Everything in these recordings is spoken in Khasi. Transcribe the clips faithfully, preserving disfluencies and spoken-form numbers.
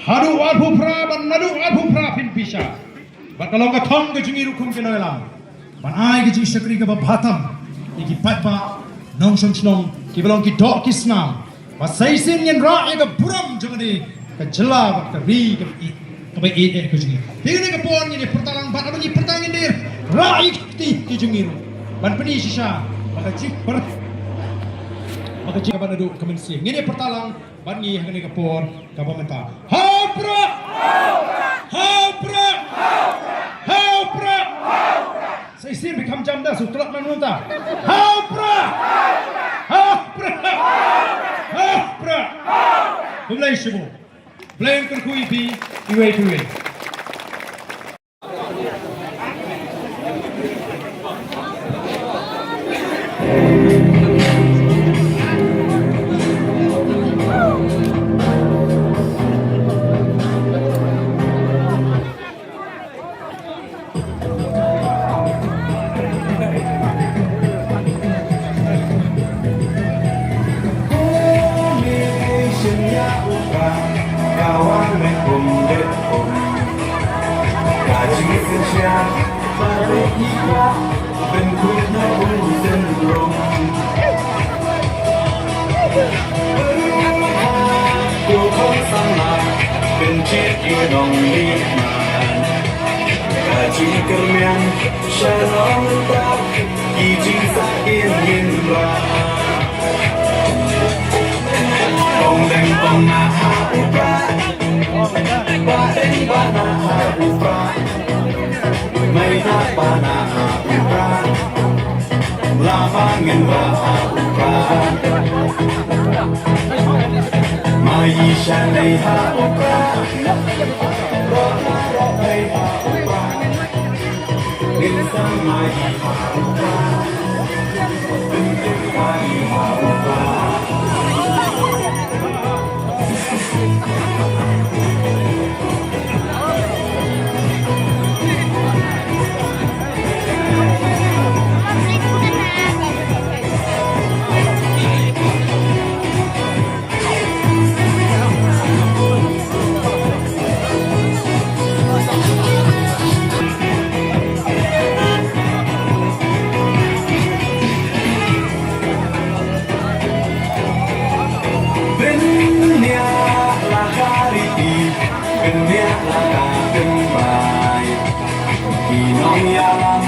Haduh arphew phra, bad naduh arphew phra phin bishar. Bad ka long ka thong ka jong ngi ruh kum ki nongïalam ban ai ka jingshakri kaba bha tam ïa ki paidbah nongshong shnong kiba long ki doh ki snam. Bad sa shisien ngin rah ïa ka burom jong kane ka jylla bad ka ri kaba ïeit, kaba ïeit ka jong ngi. Te kane ka por ngin ïa pyrta lang bad haba ngi pyrta ngin ïa rah ïa ki kti ki jong ngi ruh ban pyni shisha ba ka jingpyr, ba ka jing, kaba naduh ka mynsiem. Ngin ïa pyrta lang bad ngi ha kane ka por kaba mynta. Ha u Prah! Ha u Prah! Ha u Prah! Sa shisien phi kham jam da, sa u tlot man mynta. Ha u Prah! Ha u Prah! Ha u Prah! Khublei shibun. Blei un kyrkhu ïa phi iwei pa iwei. Ka jingkyrmen sha nongtap ki jingsah kin ngin rah. Kong deng kong nah ha u Prah, ba deng ba nah ha u Prah, mei nah ba nah ha u Prah, la ma ngin rah ha u Prah. Ma i sha nei ha u Prah. Bniah la ka riti, bniah la ka pynbai. Ki nongïalam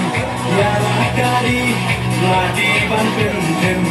ïa la ka ri, la dei ban pyntip